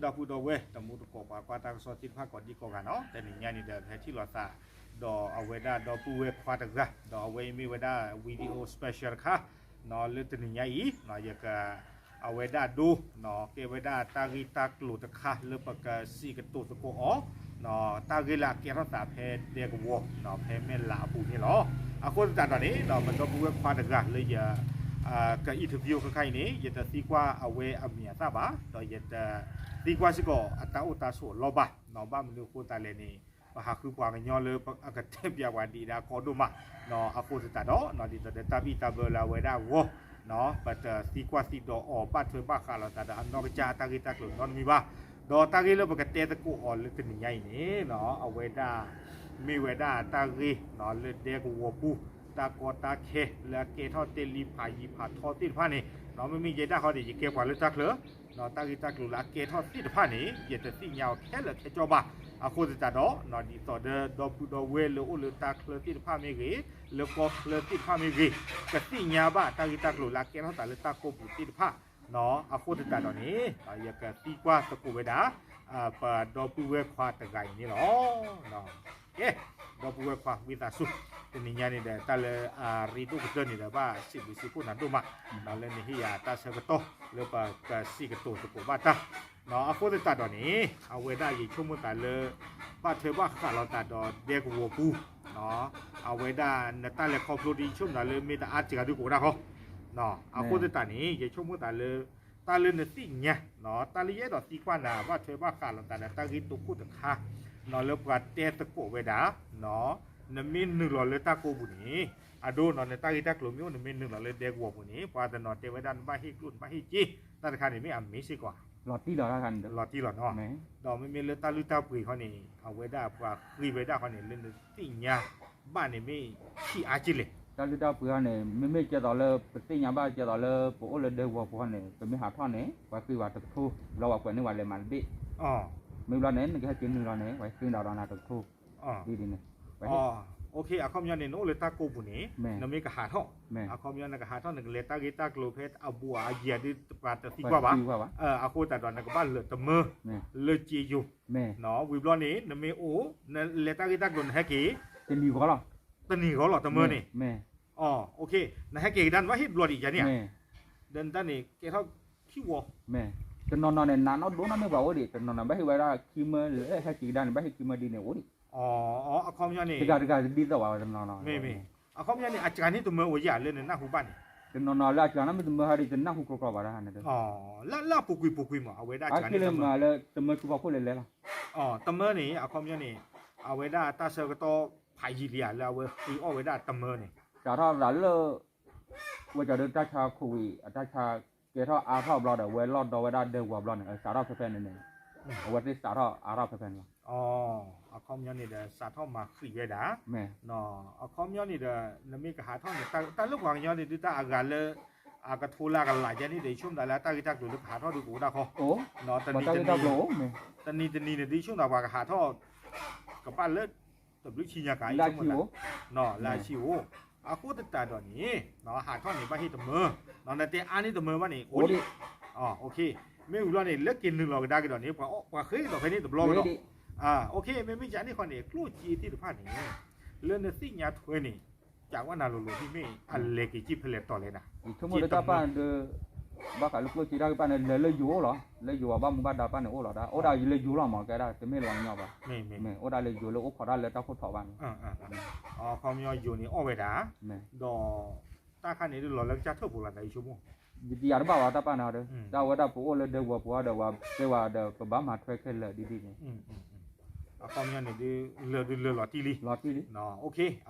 ဒီပုၢ်ဒီဝဲၢ် တံၤသကိးပှၤကွၢ်တၢ်ကစီၣ်သ့ၣ်တဖၣ်ကိးဒံကိးဂၤနီၤ, တနံၤညါန့ၣ်ဒီး ပဟဲထံၣ်လိာ်သး ဒီးအဝဲဒၣ်ဒီပုၢ်ဝဲၢ်ခွါတဂၤ, ဒီးအဝဲအံၤမ့ၢ်ဝဲဒၣ် video special တခါ လၢတနံၤညါအံၤ ယက အဝဲဒၣ်ဒိ ကဲဝဲဒၣ်တၢ်ဂ့ၢ်တၢ်ကျိၤတခါလၢပကစံးကတိၤသကိးအီၤ တၢ်ဂ့ၢ်လၢအကဲထီၣ်သးဖဲဒဲကဝီၤ ဖဲမဲၢ်လးအပူၤန့ၣ်လီၤ. အဃိသတးဒီးန့ၣ် ပဒီပုၢ်ဝဲၢ်ခွါတဂၤလၢယ က interview ခဲခါအံၤန့ၣ် ယတသံကွၢ်အဝဲအမံၤအသၣ်ဘၣ်, ဒီးယတသံကွၢ်စ့ၢ်ကီးအတၢ်အိၣ်တၢ်ဆိးအလီၢ်ဘၣ်, ဘၣ်မနုၤအဃိသတးလဲၣ်န့ၣ် ပဟးဃုပှၤကညီလၢအကတဲပၠးပှၤဒံးဒၣ်ကီဒိၣ်မး, အဃိသတးဒီး ဒ်သိးဒီးတၢ်ဘံၣ်တၢ်ဘၢလၢအဝဲဒၣ်အဂီၢ် ပတသံကွၢ်သံဒိးအီၤဘၣ်ထွဲဘၣ်ဃးလိာ်သးဒီးအနီၢ်ကစၢ်အတၢ်ဂ့ၢ်တၢ်ကျိၤနီတမံၤဘၣ်. ဒီးတၢ်ဂ့ၢ်လၢပကတဲသကိးအီၤလၢတနံၤညါအံၤန့ၣ် အဝဲဒၣ် မ့ၢ်ဝဲဒၣ်တၢ်ဂ့ၢ်လၢဒဲကဝီၤပူၤ တၢ်ကီတၢ်ခဲလၢအကဲထီၣ်တဲလံဖးယံၤဖးထီသ့ၣ်တဖၣ်န့ၣ် မ့မ့ၢ်ယဲဒၣ်ဃီန့ၣ် ယကဲပှၤလၢတၢ်ချၢ တၢ်ဂ့ၢ်တၢ်ကျိၤလၢအကဲထီၣ်သ့ၣ်တဖၣ်န့ၣ် ယတသ့ၣ်ညါအီၤခဲလၢာ်ခဲဆ့ဘၣ်. အဃိသတးဒီး ဒ်သိးဒီးဒီပုၢ်ဒီဝဲၢ်လၢအိၣ်လၢတၢ်ချၢသ့ၣ်တဖၣ်မ့ၢ်ဂ့ၤ, လၢကီၢ်ချၢသ့ၣ်တဖၣ်မ့ၢ်ဂ့ၤ, ကသ့ၣ်ညါဘၣ်တၢ်ဂ့ၢ်တၢ်ကျိၤလၢအကဲထီၣ်သးလၢတၢ်ကိးပူၤသ့ၣ်တဖၣ် အဃိသတးဒီးန့ၣ် ယကသံကွၢ်သကိးဝဲဒၣ် ပဒီပုၢ်ဝဲၢ်ခွါတဂၤအံၤန့ၣ်လီၤ. ကဲ ဒီပုၢ်ဝဲၢ်ခွါ ဝံသးစူၤ တနံၤညါန့ၣ်ဒီး တၢ်လၢအရ့ဒိၣ်ကတၢၢ်န့ၣ်ဒီး ဘၣ်စံးဘျုးစံးဖှိၣ်နၤဒိၣ်မး လၢနဟ့ၣ်ယၤတၢ်ဆၢကတီၢ်လၢပကစံးကတိၤသကိးဘၣ်တၢ် အဃိသတးဒီးန့ၣ် အဝဲဒၣ်ယဆိကမိၣ်သးလၢ ဘၣ်ထွဲဘၣ်ဃးလိာ်သးဒီးဒဲကဝီၤပူၤ အဝဲဒၣ်နတၢ်လဲၤခီဖျိဒ်ယဆိကမိၣ်သးလၢမ့ၢ်တအါစှၤဒုးကအိၣ်ဒၣ်ဃီ အဃိသတးန့ၣ် ယဆိကမိၣ်သးလၢ တၢ်လၢနသ့ၣ်ညါ တၢ်လၢယအဲၣ်ဒိးသံကွၢ်နၤ ဘၣ်ထွဲဘၣ်ဃးလိာ်သးဒီးတၢ်ဂ့ၢ်တိခိၣ်တခါ လၢပှၤတဲသကိးဝဲဒၣ် နမ့ၢ်နုာ်လီၤလၢတၢ်ကိးပူၤန့ၣ် အဒိ နတၢ်ဂ့ၢ်တၢ်ကျိၤမ့ၢ်အိၣ် နမ့ၢ်နုာ်လီၤလၢဒဲကဝီၤပူၤန့ၣ် ပှၤတနီၤတဲဝဲဒၣ်နဘၣ်ဟ့ၣ်ကျိၣ်နဘၣ်ဟ့ၣ်စ့ တၢ်တခါန့ၣ်မ့ၢ်အမ့ၢ်စ့ၢ်ကီး လီၤတံၢ်လီၤနီၤ ဒီးမ့မ့ၢ်လၢတၢ်လုၢ်တၢ်ပှ့ၤခီန့ၣ် အဝဲဒၣ်ပှၤဃ့ဝဲဒၣ်ခီန့ၣ် လၢနသ့ၣ်ညါဘၣ်န့ၣ်မ့ၢ်ဆံးအါက့လဲၣ် တၢ်လုၢ်တၢ်ပှ့ၤခီန့ၣ် မ့မ့ၢ်ကဲသိးလၢပသ့ၣ်ညါဘၣ်ကဲသိးလၢပအိၣ်လၢဒဲကဝီၤပူၤခီန့ၣ် ပမ့ၢ်ဟးထီၣ်န့ၣ် ပှၤဃ့ဝဲတကထိ ဘျီပှၤကွဲးန့ၢ်ဝဲလဲၤမၤတဘ့ၣ် မ့ၢ်ဘျီန့ၣ် နကဟဲက့ၤနုာ်လီၤန့ၣ် ပှၤဃ့ဒီးဒီးနၤတကထိ ဒ်ဒ်န့ၣ် အခီပညီန့ၣ် နအိၣ်လၢတၢ်ကိးပူၤန့ၣ် နမ့ၢ်ကဟးထီၣ် အခီပညီနကဟးထီၣ် နကလဲၤတၢ်ဂ့ၢ်တၢ်ကျိၤဖဲအဘူးအယံၤဒ်ပှၤတသံကွၢ်ဘၣ် အခီသတးဒီးနကဘၣ်လၢာ်တမၢ လၢစ့ယိၤ ဝံၤဘျီန့ၣ် နမ့ၢ်အိၣ် နလဲၤတၢ်ဂ့ၢ်တၢ်ကျိၤနဟဲက့ၤ တနံၤဂီၤလီၤ တမၢန့ၣ် အခီ နဟဲက့ၤကဒါ နဘၣ်ဟ့ၣ်ဘျီဒံးယၤန့ၣ်ဧါ ဒီးနတၢ်န့ၣ် ကဲထီၣ်ခံဝီ တနီၤနီၤန့ၣ် နးနီၣ်ဒိၣ်နီၣ်မ့ၢ်ပှၤအိၣ်ဒံး တနီၤနီၤဘၣ်ဟ့ၣ်ဝဲဒၣ်ခံမၢလၢဟဲက့ၤကဒါန့ၣ် ဘၣ်ဟ့ၣ်ခံမၢဒ်န့ၣ်အိၣ်ဒံး အခီပညီန့ၣ် တဂၤတဂၤတဒ်သိးဘၣ်တနီၤနီၤ အခီပညီန့ၣ် အစှၤန့ၢ်တမၢအိၣ်ယၤလၢနနၢ်ဟူဘၣ်န့ၣ် တနီၤနီၤလၢအစှၤနီၣ်မ့ၢ်တမၢဟီဒ်တနၢ်ဟူကြီကြီဘၣ်တၢ်န့ၣ် လၢအပူၤကွံာ်ပူၤကွံာ်မး အဝဲဒၣ်အစှၤန့ၢ်တမၢလၢတမၢဆူဖီခိၣ်လဲၤလဲၤလီၤ တမၢန့ၣ် အခီပညီန့ၣ် အဝဲဒၣ်တၢ်ဆၢကတီၢ်ဖးယံာ်လံဧါ လၢအဝဲဃ့အီၣ်ဝဲဒၣ်တမၢန့ၣ် စးထီၣ်သးလၢ ဝဲကီးဒုးတၢ်ဆါခိၣ်ဝံၤ အတၢ်ဆါကဲထီၣ်အါထီၣ်ဘျီဒီး ဝဲလီၢ်ဒီဝဲဒၣ်ဒဲကဝီၤဘျီန့ၣ် စးထီၣ်ဖဲဖဲန့ၣ်န့ၣ် အဝဲသ့ၣ်စးထီၣ်အါထီၣ်ဖဲဖဲန့ၣ်လီၤ အခီပညီန့ၣ်ဒီး စးထီၣ်မၤဃံးဝဲဒၣ် အခီပညီန့ၣ်ဒီး နမ့ၢ်ကဟးထီၣ်န့ၣ် တၢ်လၢပှၤကညီန့ၣ် ဒုးတၢ်အဂၤလၢ အကထိလၢအကလးယဲန့ၣ်ဒီး ယဆိကမိၣ်သးလၢတၢ်ဂ့ၢ်တၢ်ကျိၤလၢကဟးထီၣ်ဒုးကအိၣ်ဒၣ်ဃီ တနံၤတနံၤန့ၣ် ဒုးယဆိကမိၣ်သးပှၤကဟးထီၣ် ကဘၣ်လၢ တဘျုးဆံညါကၤ ယဆိကမိၣ်သး လၢအဆံအိၣ် အဃိသတးဒီးန့ၣ် ဟးထီၣ်န့ၣ် ဘၣ်ဟ့ၣ်တမၢ နတဲအါန့ၢ်တမၢဘၣ်န့ၣ် အိၣ်ဒံး မ့ၢ်ဝံၤလီၤန့ၣ် လၢက့ၤနုာ်လီၤကဒါက့ၤဒီးန့ၣ် ပှၤဃ့ကဒီးဖဲန့ၣ်တဘျီကဒီး မ့မ့ၢ်ကန့ၣ်ဃီန့ၣ် ကျိၣ်စ့သ့ၣ်တဖၣ်န့ၣ် လၢနသ့ၣ်ညါထွဲန့ၣ် ကးဝဲနၤလိၤလိၤမ့မ့ၢ် အလဲၤက့ၤကံၣ်ဖဲလဲၣ်တီၤလဲၣ်နၤ ယဆိကမိၣ်လၢတၢ်ပၢ်န့ၣ်ဒီး ဘၣ်ဃးလၢကျိၣ်စ့တၢ်ဂ့ၢ်ပၢ်န့ၣ် လဲၤလၢယိၤလီၤ လၢယိၤဘၣ်မူဘၣ်ဒါပၢ်န့ၣ်အိၣ်လီၤဒၣ် အိၣ်ဒၣ်လၢယိၤလီၤမး ကဲဒၣ်တမ့ၢ်လီၤညီဘၣ် မ့ၢ်အိၣ်ဒၣ်လၢယိၤလၢအိၣ်ခိးဒၣ်လၢတၢ်ခိၣ်ထီးဘၣ်န့ၣ် အခီပညီယိၤန့ၣ်အီၣ်ဝဲဒၣ် ဒီး တၢ်ခါန့ၣ်ဒုးလီၤလၢကစၢ်ထၢၣ်ပူၤလီၤသးယဆိကမိၣ် ယတယၤတဘၣ်ဝဲတၢ်ပၢ်န့ၣ်ဒီး တၢ်ဝဲဒၣ်ပအိၣ်လၢဒဲကဝီၤပူၤဒီး ဝဲသ့ၣ်ဝဲဒီး ပဘၣ်မၤထွဲခဲလၢာ်ဒ်ဒ်န့ၣ် အခီပညီန့ၣ်ဒုး လၢာ်ဒုးလၢာ်လီၤတံၢ်လံ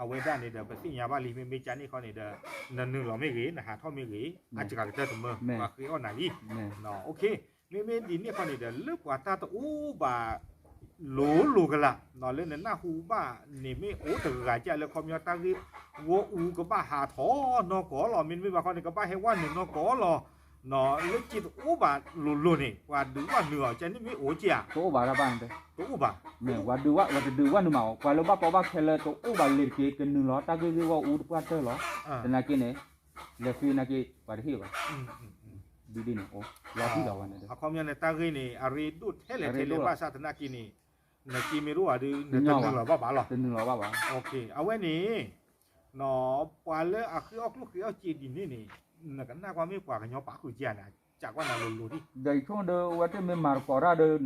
အဝဲဒၣ်န့ၣ်ဒီး ပသ့ၣ်ညါဘၣ်လံ မ့မ့ၢ်ကန့ၣ်ဃီန့ၣ်ဒီး နနုာ်လီၤမ့ၢ်ဂ့ၤ နဟးထီၣ်မ့ၢ်ဂ့ၤ အစှၤကတၢၢ်တမၢ ပှၤဃ့အီၣ်နၤလံ မ့မ့ၢ်ဒ်န့ၣ်ဃီန့ၣ်ဒီး လၢပှၤတၢ်တအိၣ်ဘၣ် လိၤလိၤကလာ် လၢနနၢ်ဟူဘၣ်န့ၣ်မ့ၢ်အိၣ်တဂၤကၢ်လၢခီပညီတၢ်ဂ့ၢ် ဂီၢ်အူကဘၣ်ဟးထီၣ်နီၢ်ကီၢ်လီၤ မ့တမ့ၢ်ဘၣ်ဃီန့ၣ် ကဘၣ်ဟဲဝဲနုာ်နီၢ်ကီၢ်လီၤ လၢက့ၤတအိၣ်ဘၣ်လိၤလိၤန့ၣ် ပှၤဒုးဝဲနုာ်အီၤ ကန့ၣ်မ့ၢ်အိၣ်ကၢ်ဧါ တအိၣ်ဘၣ်တၢ်ပၢ်န့ၣ် တအိၣ်ဘၣ် မ့ၢ်ပှၤဒုးဝဲ ပှၤတဒုးဝဲနုာ်မး ပှၤလၢဘၣ်ကီဘၣ်ခဲလၢာ်တအိၣ်ဘၣ်လၢတက့ၢ် ကနုာ်လီၤ တၢ်ဂ့ၢ်ဂ့ၢ်ဂီၢ်အူတပှၢ်တၢၢ်လီၤ သနာ်က့န့ၣ် လဲၤဃ့သနာ်က့ ပှၤတဟ့ၣ်ဘၣ် ဒ်န့ၣ် လီၤတံၢ်လီၤဝဲန့ၣ်ဒီး အခီပညီန့ၣ် တၢ်ဂ့ၢ်န့ၣ် အရ့ဒိၣ်ထဲလဲၣ်ထဲလဲၣ် ဘၣ်ဆၣ်သနာ်က့န့ၣ် နက့မ့ၢ်တအိၣ်ဘၣ်ဒီး နတနုာ်လီၤဘၣ်ဘၣ်လီၤ. တနုာ်လီၤဘၣ်ဘၣ်. အဝဲန့ၣ် ပှၤလၢအဃ့အီၣ်ကျိၣ်ဃ့အီၣ်စ့ဒ်န့ၣ်န့ၣ် နကနၣ်ကွၢ်မ့ၢ်ပှၤကညီပာ်ဃုာ်က့ၤဧါန့ၣ် စံးကွၢ်နၤလိၤလိၤဒ် ဒီးယဆိကမိၣ်ဒီး အဝဲသ့ၣ်မ့ၢ်မၤသကိးတၢ်ဒီး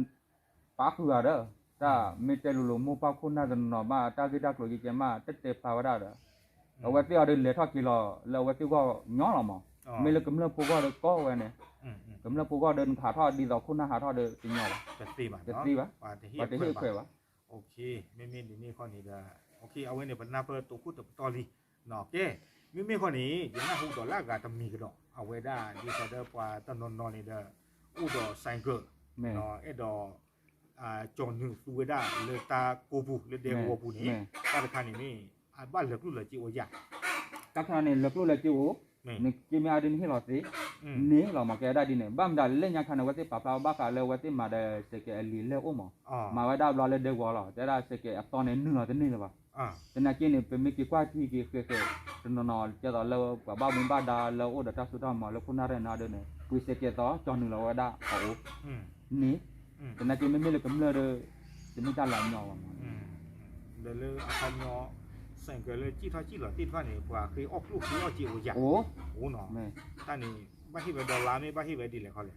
ပာ်ဃုာ်ဂၤဒီး တၢ်မ့ၢ်တဲလိၤလိၤ မိၢ်ပၢ်ခိၣ်နၢ်တနီၤနီၤဘၣ် တၢ်ဂ့ၢ်တၢ်ကျိၤကဲကဲမး တတဲဖျါဝဲဒၣ်ဒီး အဝဲသ့ၣ်အီၤဒီးလဲၤထီၣ်က့ၤလီၤလၢအဝဲသ့ၣ်ဂီၢ်ညီလီၤမး. မ့ၢ်လၢကမျၢၢ်ဖိဂီၢ်ဒီးကီဝဲန့ၣ် ကမျၢၢ်ဖိဂီၢ်ဒီးနကဟးထီၣ်ဒ်သိးခိၣ်နၢ်ဟးထီၣ်ဒီးတညီဘၣ်, တသ့ဘၣ်, ပှၤတဟ့ၣ်အခွဲးဘၣ်. မ့မ့ၢ်ဒ်န့ၣ်ခီန့ၣ်ဒီး အဝဲန့ၣ်ပနၢ်ပၢၢ်တိခိၣ်တပတီၢ်လံ. ကဲ မ့မ့ၢ်ခီန့ၣ် ယနၢ်ဟူဒီးလၢအဂၤတမံၤကဒီး အဝဲဒၣ်ဒ်သိးဒီးပှၤတနီၤနီၤန့ၣ်ဒီး အိၣ်ဒီး ဆိုင်ကယ် အဲၣ်ဒိး ကၠီၤနုာ်သူဝဲဒၣ်လၢတၢ်ကိးပူၤ လၢဒဲကဝီၤပူၤန့ၣ် တၢ်တခါန့ၣ်မ့ၢ် အဘၣ်လဲၤကျိၣ်လဲၤစ့အိၣ်ဧါ. တၢ်တခါန့ၣ် လဲၤကျိၣ်လဲၤစ့အိၣ်, နက့မ့ၢ်အါဒ်နဟ့ၣ်လီၤသ့ န့ၣ်လီၤမး. ကဲဒၣ်ဒ်န့ၣ် ဘၣ်မတၤလၢညါခါန့ၣ် အဝဲသ့ၣ်ပာ်ဖျါဘၣ်ဃးလၢအဝဲသ့ၣ်မၤဒီး ဆိုင်ကယ် အလံာ်လဲၢ်အိၣ်မး, မၤဝဲဒၣ်ဘျီလၢဒဲကဝီၤလီၤ. တဲဒၣ် ဆိုင်ကယ် အသီန့ၣ်နုာ်လီၤတန့ၢ်လၢၤဘၣ်. သနာ်က့န့ၣ် ပမ့ၢ်က့ၤကွၢ်ထံက့ၤဃဲးဃဲး တနီၤနီၤ ကဲသိးလၢပှၤဘၣ်မူဘၣ်ဒါလၢအိၣ်ဒီးတၢ်စိတၢ်ကမီၤလၢခိၣ်နၢ်ရဲၣ်နၤဒီးန့ၣ် ပှ့ၤဆိုင်ကယ် သီ ကၠီၤနုာ်လီၤဝဲဒၣ်အအိၣ်န့ၣ်. သနာ်က့မ့မ့ၢ်လၢကမျၢၢ်ဒီး တမ့ၢ်တၢ်လၢအညီဘၣ်မး. ဒီးလၢအခီပညီ ဆိုင်ကယ် လၢစံၣ်ထီၣ်စံၣ်လီၤသ့ၣ်တဖၣ်န့ၣ် ပှၤဃ့အီၣ်ကျိၣ်ဃ့အီၣ်စ့အိၣ်ဧါ. အိၣ်နီၤ. တၢ်န့ၣ် ဘၣ်ဟ့ၣ်ဝဲဒီလါမ့ၢ်ဘၣ်ဟ့ၣ်ဝဲဒ်လဲၣ်ခီလဲၣ်.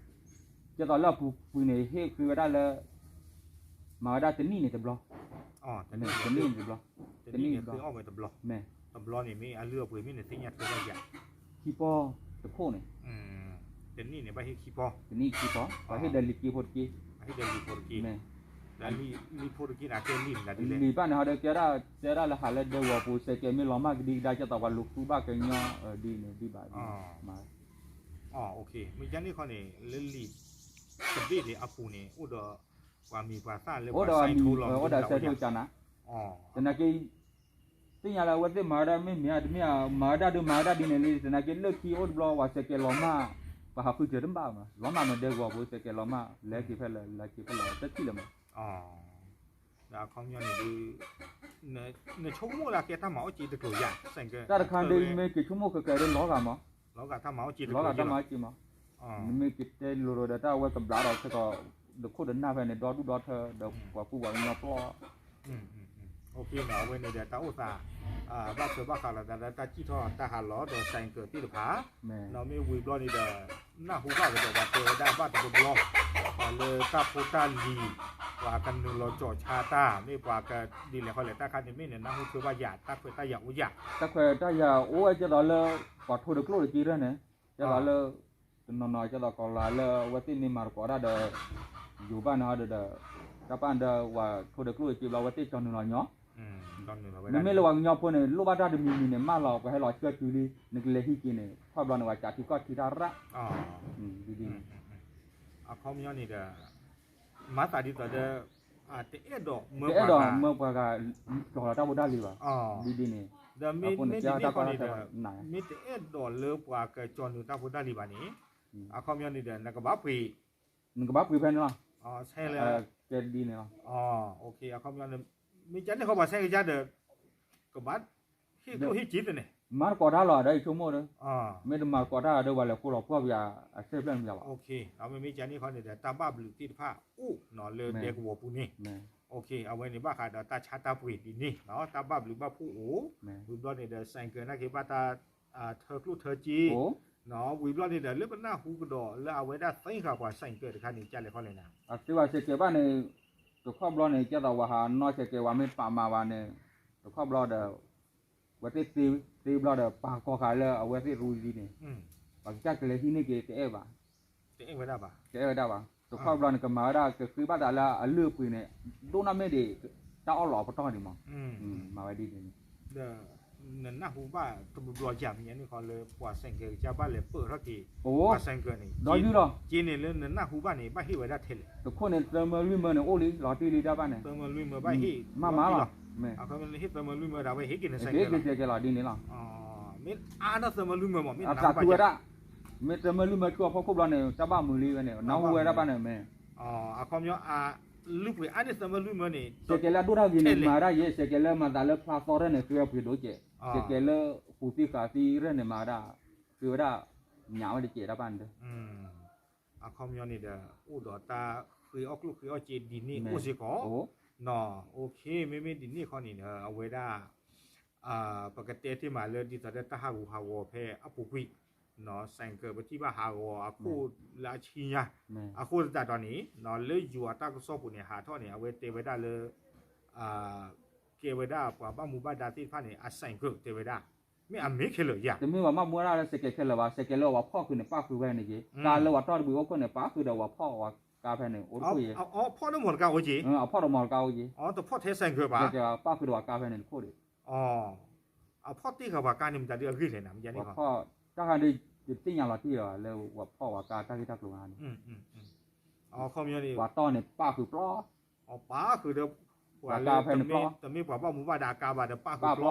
ကဲသိးလၢအပူၤကွံာ်န့ၣ် ဟ့ၣ်ဃ့ဝဲဒၣ်လၢ မၤဝဲဒၣ်တနံၣ်န့ၣ်တဘျီ, တနံၣ်န့ၣ်တဘျီ, တနံၣ်န့ၣ်ဃ့အီၣ်ဝဲတဘျီ, တဘျီန့ၣ်မ့ၢ်အလုၢ်အပှ့ၤမ့ၢ်နသ့ၣ်ညါထွဲဘၣ်ယၤ ခံပီတခိၣ်န့ၣ် တနံၣ်န့ၣ် ဘၣ်ဟ့ၣ်ခံပီ, တနံၣ်ခံပီ, ပှၤဟ့ၣ်ဒီးလံာ်က့ဖိတက့ၢ်, ဟ့ၣ်ဒီးလံာ်ဖိတက့ၢ်, လံာ်ဖိတက့ၢ်န့ၣ် ကဲလံာ်မနုၤဒ်လဲၣ်. လံာ်ဘၣ်န့ၣ်ဟီဒီး ကဲဒၣ်တဲဒၣ်လၢဟးလၢဒဲကဝီၤပူၤ ဆိုင်ကယ် မ့ၢ်လီၤမၢ်ကဒံကဒါ ကဲသိးပှၤလူၤဃုဘၣ်ကညီ ဒ်န့ၣ်ဒ်ဘၣ်ဒ်မး. မ့ၢ်ကန့ၣ်ခီန့ၣ် လၢလံာ်တဘ့ၣ်န့ၣ်အပူၤန့ၣ် အိၣ်ဒီးပှၤမံၤပှၤသၣ်လၢ အိၣ်ဒီးအမံၤ အိၣ်ဒီးစဲးထိကနၤ, သနာ်က့ သ့ၣ်ညါလၢအဝဲသ့ၣ်မၤဝဲဒၣ်မ့ၢ်မ့ၢ်တမ့ၢ် မၤဝဲဒၣ်ဒုးမၤဝဲဒၣ်ဒ်န့ၣ်လံ. သနာ်က့လၢခံအိၣ်တဘျီ ပှၤဆိုင်ကယ် လီၤမၢ်, ပှၤဟးဃုစၢၤတဘၣ်မး လီၤမၢ်မ့ၢ်ဒဲကဝီၤပူၤ ဆိုင်ကယ် လီၤမၢ် လဲၤက့ၤဖဲလဲၣ် လဲၤက့ၤဖဲလဲၣ် တထံၣ်လၢၤမး. ဒီးအခီပညီန့ၣ်ဒုး နဆိကမိၣ်ဒၣ်ကဲတၢ်မၤအီၣ်စ့တကျိၤယၤ ဆိုင်ကယ် တၢ်တခါဒုး မ့ၢ်က့ၤဆိကမိၣ်ဃဲးဃဲးဒုး လီၤဂာ်မး, လီၤဂာ်တၢ်မၤအီၣ်စ့တကျိၤမး, နမ့ၢ်က့ၤတဲလိၤလိၤဒီး တၢ်ဝဲကဘျးဒီးဆဲကီး ဒီးခိၣ်ဒီးနၢ်ဖဲန့ၣ် ဒီဒူၣ်ဒီထၢ ဒီးပှၤကူပှၤကညီပျီ အဝဲန့ၣ်ဒီးတၢ်အိၣ်သး ဘၣ်ထွဲဘၣ်ဃးလီၤသးလၢတၢ်စံၣ်ထီၣ်တၢ်ဟးလီၤဒီး ဆိုင်ကယ် သ့ၣ်တဖၣ်, ဒီးမ့ၢ်ဝံၤဘျီန့ၣ်ဒီး နၢ်ဟူဘၣ်ကဒီးပှၤတဲဝဲဒၣ်ဘၣ်တဘျီဘျီ ပှၤလၢတၢ်ဖိတၢ်လံၤ ပှၤကနုာ်လီၤကၠီၣ်ဆါတၢ် မ့ၢ်ပှၤကဒ်လဲၣ်ဃီလဲၣ် တၢ်ခါန့ၣ်မ့ၢ်နနၢ်ဟူထွဲဘၣ်ယၤ တၢ်ခွဲးတၢ်ယာ်အိၣ်ယၤ, တၢ်ခွဲးတၢ်ယာ်အိၣ်ဝဲကဲသိးလၢ ပှၤထိဒီးကျိၣ်ဒီးစ့ရဲၣ်န့ၣ် ကဲသိးလၢ တနီၤနီၤ ကဲသိးကီၤလၤလၢအဝဲသ့ၣ်မ့ၢ်မၤသကိးတၢ်ဒီး ယိၤဘၣ်န့ၣ်ဟီဒီး တၢ်ပၢ်ဒီးဝဲထိဒီးကျိၣ်ဒီးစ့ဘျီ အဝဲသ့ၣ်ကၠီၤနုာ်လီၤညီ မ့မ့ၢ်လၢပှၤကညီဖိန့ၣ် လိၣ်ဘၣ်တၢ်တမံၤမံၤန့ၣ် မၢလီၤ ပှၤဟဲလီၤဆှၢတုၤလံ နကလဲၤဟံးက့ၤန့ၣ် ထီၣ်ဘျီန့ၣ် ပှၤကးထံကီၢ်ထံတၢ်ရၣ် ဒ်န့ၣ် အခီပညီန့ၣ်ဒီး မၤသးဒ်သိးဒီး တအဲၣ်ဒိးမၢပှၤဂၤ ကၠီၤလီၤတၢ်ဖိတၢ်လံၤဘၣ် ဒ်ဒ်န့ၣ် ဒီးမ့ၢ်မ့ၢ်ဒ်န့ၣ်ခီန့ၣ်ဒီး မ့ၢ်တအဲၣ်ဒိးလၢပှၤကကၠီၤနုာ်တၢ်ဖိတၢ်လံၤဘၣ်န့ၣ် အခီပညီန့ၣ်ဒီး နကဘၣ်ပှ့ၤ နကဘၣ်ပှ့ၤဖဲန့ၣ်လီၤ ဆဲးလၢ ကဲဒ်န့ၣ်လီၤ အခီပညီ မ့ၢ်ကန့ၣ်ဃီပှၤဆဲးကစၢ်ဒီး ကဘၣ်ဟ့ၣ်ကျိၣ်ဟ့ၣ်စ့တန့ၣ် မၤသကိးတၢ်လီၤဒီး ယဆိကမိၣ်ဒီး မ့ၢ်တမၤသကိးတၢ်ဒီး ပှၤလဲၤဃိလီၤပှီၢ်ပယၤ အစဲးဖျၢၣ်မယၤဘၣ် မ့မ့ၢ်ကန့ၣ်ခီန့ၣ်ဒီး တၢ်ဘၣ်ဘျုးသ့ၣ်တဖၣ်အိၣ်နီၤလၢဒဲကဝီၤပူၤန့ၣ် အဝဲန့ၣ်ဘၣ်ဃးဒီးတၢ်ဆါတၢ်ပှ့ၤဒ်န့ၣ် တၢ်ဘၣ်ဘျုးဘၣ်ဖှိၣ်အိၣ် ဝံၤဘျီန့ၣ်ဒီး ဆိုင်ကယ် နာ်က့ဘၣ်တၢ် ထၢကျိၣ်ထၢစ့ ဝံၤဘျီန့ၣ်ဒီး လၢပနၢ်ဟူကဒီးလၢအဝဲဒၣ်သ့ၣ်ဃာ်ပှၤ ဆိုင်ကယ် တခါန့ၣ် ကလဲၣ်ခီလဲၣ်နၤ အသ့ဝဲ ဆိုင်ကယ် ဘၣ်န့ၣ် တခီဘျီန့ၣ် ကဲသိးဝဲဟးနီၢ် ဆိုင်ကယ် ဝဲမ့ၢ်ပာ်မၤဝဲန့ၣ် တခီဘျီဒီး ဝဲသ့ၣ်သ့ဘျီဒီး ပာ်ကီၤဃာ်လၢအဝဲသ့ၣ်ရူလံန့ၣ် ပှၤကစၢ်ကလဲၤဟံးန့ၢ်က့ၤတအဲၣ်ဘၣ် တအဲၣ်ဝဲဒၣ်ဘၣ် တခီဘျီန့ၣ် ကမၤဝဲဒၣ်ကဃ့ဘၣ်သးလၢအလုၢ်အပှ့ၤန့ၣ် ဒိၣ်နီၢ်မ့ၢ်ဒံး တၢ်အီၣ်လီၤအပတီၢ်ဒံးမး မၤဝဲဒ်န့ၣ် ဒီး နနၢ်ဟူဘၣ်တဘျီဘျီယၤမ့ၢ်န့ၣ်ခီလၢပှၤ ဆိုင်ကယ် ကစၢ်ဘၣ်လဲၤပၢၢ်ထီၣ်က့ၤ ပှၤ ဆိုင်ကယ် န့ၣ် ဒီးယုၢ်လီၤ က့န့ၣ်လၢနနၢ်ဟူဘၣ်န့ၣ် ဘၣ်ဟ့ၣ်ဝဲဒၣ်ထဲလဲၣ် တခိၣ်န့ၣ် သၢမၢလွံၢ်မၢန့ၣ် အိၣ်လံ လီၤတံၢ်လံတၢ်ဘၣ်န့ၣ် သၢမၢလွံၢ်မၢဘၣ်ဟ့ၣ် မးမးလီၤ မ့ၢ် အခီပညီဟ့ၣ်သၢမၢလွံၢ်မၢဒီး အဝဲဟ့ၣ်က့ၤန ဆိုင်ကယ် လီၤ ဟ့ၣ်က့ၤ ဆိုင်ကယ် လီၤဒ်န့ၣ်လီၤ မ့ၢ်အါဒီးသၢမၢလွံၢ်မၢမး မ့ၢ်အသးခုဝဲဒၣ် မ့ၢ်သၢမၢလွံၢ်မၢဆူအဖီခိၣ်ဘျီန့ၣ် တၢ်ဘၣ်မုာ်လံဝဲန့ၣ် နၢ်ဟူဝဲဒၣ်ဘၣ်န့ၣ် မ့ၢ် အခီပညီ အလုၢ်ပှ့ၤအါန့ၢ် သၢမၢလွံၢ်မၢန့ၣ် ဆိုင်ကယ် လၢအဒိၣ်တၢ်ဂ့ၤန့ၣ် မၤဝဲဒၣ်ယဲ ဆိုင်ကယ် လၢမၤသးလၢဖျါသီရဲၣ်န့ၣ် ဃ့အပှ့ၤဒိၣ်ကဲး ဆိုင်ကယ် လၢဃူသံဃာ်သံရဲၣ်န့ၣ် မၤဝဲဒၣ် ဃ့ဝဲဒၣ် ညၣ်ဝဲတကဲးတၢ်ဘၣ်န့ၣ်ဒီး အခီပညီန့ၣ်ဒီး အိၣ်ဒီးတၢ်ဃ့အီၣ်ကျိၣ်ဃ့အီၣ်စ့ဒ်န့ၣ်အိၣ်စ့ၢ်ကီး, မ့ၢ်မ့မ့ၢ်ဒ်န့ၣ်ခီန့ၣ်ဒီး အဝဲဒၣ် ပကတဲတ့ၢ်မးလၢဒ်သိးဒီးတၢ်ဟးဂူာ်ဟးဂီၤဖဲအပူၤကွံာ်, စဲးကၢးပထံၣ်ဘၣ်ဟးဂီၤအခိၣ်လၢအဆံညါ, အဃိသတးဒီးန့ၣ် လၢယိၤအတၢ်ကစီၣ်ပူၤန့ၣ် ဟးထီၣ်န့ၣ် အဝဲတဲဝဲဒၣ်လၢ ကဲဝဲဒၣ်ပှၤဘၣ်မူဘၣ်ဒါသ့ၣ်တဖၣ်န့ၣ် အစဲးကၢးတဲဝဲဒၣ်, မ့ၢ်အမ့ၢ်ခဲလၢာ်ယၤ, တမ့ၢ်ပှၤဘၣ်မူဘၣ်ဒါလၢစဲးကဲးခဲလၢာ်ဘၣ်, စဲးကဲးလၢအဝဲဖီၣ်ဃုာ်န့ၣ် ပၣ်ဃုာ်ဝဲန့ၣ်က့ၤ, ကါလၢပှၤတီၢ်တဘ့ၣ်အိၣ်ခိၣ်န့ၣ် ပၣ်ဃုာ်ဒီးပှၤဖီၣ်ဝဲကါဖဲန့ၣ် အိၣ်တခိၣ်ယဲ, အဖီၣ်ဒီးမီၢ်တကါအိၣ်က့ၤ, အဖီၣ်ဒီးမီၢ်တကါအိၣ်က့ၤ, တဖီၣ်ထဲစဲးကၢးဘၣ်, ပၣ်ဃုာ်ဒီးပှၤကါဖဲန့ၣ်တခိၣ်ဒီး အဖီၣ်တ့ၢ်ဃာ်ပှၤကါန့ၣ် မတၤဒုအဂ့ၢ်လဲၣ်နၤ မ့ၢ်ယါန့ၣ်ခီ, တၢ်ဃာ်ဒုး တသ့ၣ်ညါလီၤတံၢ်လီၤ လၢပှၤဖီၣ်ပှၤကါတၢ်ဂ့ၢ်တၢ်ကျိၤန့ၣ်, အခီပညီန့ၣ် ပှၤတီၢ်န့ၣ်ပၣ်ဃုာ်ပျီ, ပၣ်ဃုာ်ဒီး ပှၤလၢ တမ့ၢ်ပှၤဘၣ်မူဘၣ်ဒါအကါဘၣ်ဒီးပၣ်ဃုာ်ပျီ,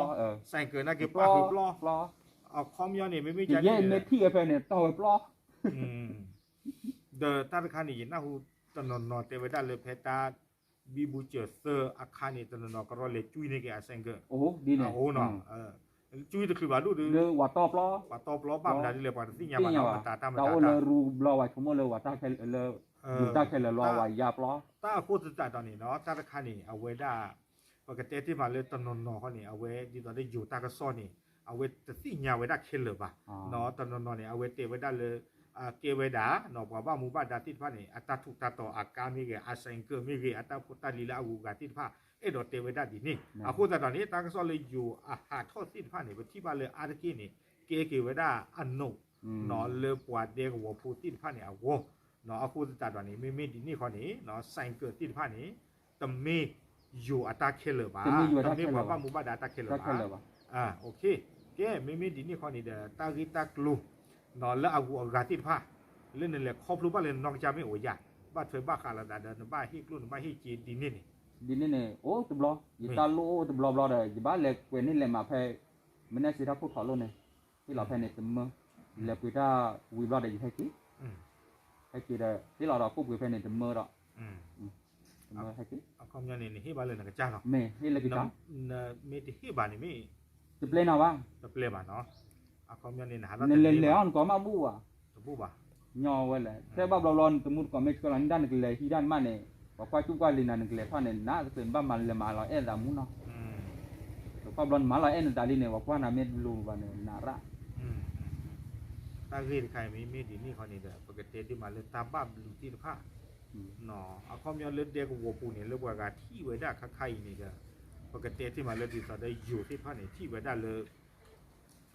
စဲးကၢးနာ်က့ပၣ်ဃုာ်ပျီ, အခီပညီန့ၣ် မ့မ့ၢ်ယဲန့ၣ် မ့ၢ်ထံၣ်ဝဲဖဲန့ၣ် တီၢ်ဝဲပျီ ဒီးတၢ်တခါန့ၣ် ယနၢ်ဟူတနီၤနီၤတဲဝဲဒၣ်လၢဖဲတၢ် ဘံဘူစၢၤသၢအခါန့ၣ် တနီၤနီၤကရီလဲၤကွံန့ၢ်က့ၤအစဲးကၢး, အအိၣ်နီၤ, ကွံတချုးဘၣ်ဒိၣ်ဒုး, ပှၤတီပျီ, ပှၤတီပျီဘၣ်မတၤဒ်လဲၣ် ပှၤတသ့ၣ်ညါဘၣ်နီၤ မတၤတၢ်မတၤတၢ်, တၢ်အိၣ်လၢရူဘျီဝဲဆိကမိၣ်လၢပှၤတၢ်ခဲလၢာ်လၢ ယူၤတၢ်ခဲလၢာ်လီၤဝဲယါပျီ, တၢ်အဃိသတးဒီးန့ၣ်နီၤ တၢ်တခါန့ၣ် အဝဲဒၣ် ပကတဲတ့ၢ်မးလၢတနီၤနီၤဃီန့ၣ် အဝဲဒ်သိးလၢယိၤတၢ်ကစီၣ်န့ၣ် အဝဲတသ့ၣ်ညါဝဲဒၣ်ခဲလၢာ်ဘၣ်, တနီၤနီၤန့ၣ် အဝဲတဲဝဲဒၣ်လၢ ကဲဝဲဒၣ် ပှၤဘၣ်မူဘၣ်ဒါသ့ၣ်တဖၣ်န့ၣ် အတၢ်ထူးတၢ်တီၤအကါမ့ၢ်ဂ့ၤ အစဲးကၢးမ့ၢ်ဂ့ၤ အတၢ်ဖိတၢ်လံၤလၢအဂုၤအဂၤသ့ၣ်တဖၣ် အဲၣ်ဒိးတဲဝဲဒၣ်ဒ်န့ၣ်, အဃိသတးဒီးန့ၣ် တၢ်ကစီၣ်လၢယိၤအဟးထီၣ်သ့ၣ်တဖၣ်န့ၣ် ပထံၣ်ဘၣ်လၢအါတက့ၢ်န့ၣ် ကဲက့ၤဝဲဒၣ်အနိး လၢပှၤဒဲကဝီၤဖိသ့ၣ်တဖၣ်န့ၣ်အဂီၢ်, အဃိသတးဒီးန့ၣ် မ့မ့ၢ်ဒ်န့ၣ်ဃီန့ၣ် စဲးကၢးသ့ၣ်တဖၣ်န့ၣ် တမ့ၢ်ယိၤအတၢ်ခဲလၢာ်ဘၣ်, တမ့ၢ်ပှၤဘၣ်မူဘၣ်ဒါတၢ်ခဲလၢာ်ဘၣ်, ကဲ မ့မ့ၢ်ဒ်န့ၣ်ဃီန့ၣ်ဒီး တၢ်ဂ့ၢ်တၢ်ကျိၤ လၢအဂုၤအဂၤသ့ၣ်တဖၣ် လၢနလဲၤခီဖျိဘၣ်လၢနနီၢ်ကစၢ်မ့ၢ်အိၣ်ယၤ ဘၣ်ထွဲဘၣ်ဃးလိာ်သးဒီး နဘၣ်ဟ့ၣ်ကျိၣ်နဘၣ်ဟ့ၣ်စ့ဒ်န့ၣ်န့ၣ်, ဒ်န့ၣ်န့ၣ် အိၣ်တဘျီ ယတၢ်လိၣ်အိၣ်တဘျီဘျီဒီး ယဘၣ်လဲၤကွဲးန့ၢ်လဲၤမၤဖဲ မ့ၢ်နဲၣ်စ့တၢ်ခိၣ်ထီၣ်လိၣ်န့ၣ် ဟ့ၣ်လီၤဖဲန့ၣ်တမၢ, လဲၤပှ့ၤတၢ်ဝံၤဘျီဒီးယဟဲက့ၤ, ဟဲက့ၤဒီး ဟ့ၣ်လီၤဒီးခိၣ်ပှ့ၤဖဲန့ၣ်တမၢဒီး တမၢဟဲက့ၤ, မ့ၢ်ဟ့ၣ်လၢကစၢ်လီၤ, မ့ၢ်တဟ့ၣ်ဘၣ်န့ၣ်မ့ၢ် တပျဲနၤဘၣ်, နလဲၤလဲၤအီၤနကိးမးဘူၣ်ဘၣ်, ညီဝဲလဲၣ် ဖဲဘၣ်ဘျီဘျီနတမူတကိးမ့ၢ်ဆှၢလီၤ နဒၣ်နကလဲၤဟံးဒၣ်နမးန့ၣ် ပှၤကွၢ်စူၣ်ကွၢ်လံၤနၤ နကလဲၤထီၣ်န့ၣ် နတချုးနဘၣ်မၤလဲၤမၤလီၤအဲၣ်သးမူနီၤ, တကွၢ်ဘျီနမၤလီၤအဲၣ်နသးလံန့ၣ် ပှၤကွၢ်နၤမ့ၢ်တလိၤဘၣ်န့ၣ် နရၣ် တၢ်ဂ့ၢ်တခါအံၤမ့မ့ၢ်ဒ်န့ၣ်ဃီန့ၣ်ဒီး ပကတဲဒ်မးလၢတၢ်ဘၣ်ဘျုးသ့ၣ်တဖၣ် အခီပညီလၢဒဲကဝီၤပူၤန့ၣ် လၢပှၤဂၤထံၣ်ဝဲဒၣ်ခါခါအံၤန့ၣ်ဒီး ပကတဲတ့ၢ်မးလၢဒ်သိးဒီးယိၤသ့ၣ်တဖၣ်န့ၣ် ထံၣ်ဝဲဒၣ်လၢ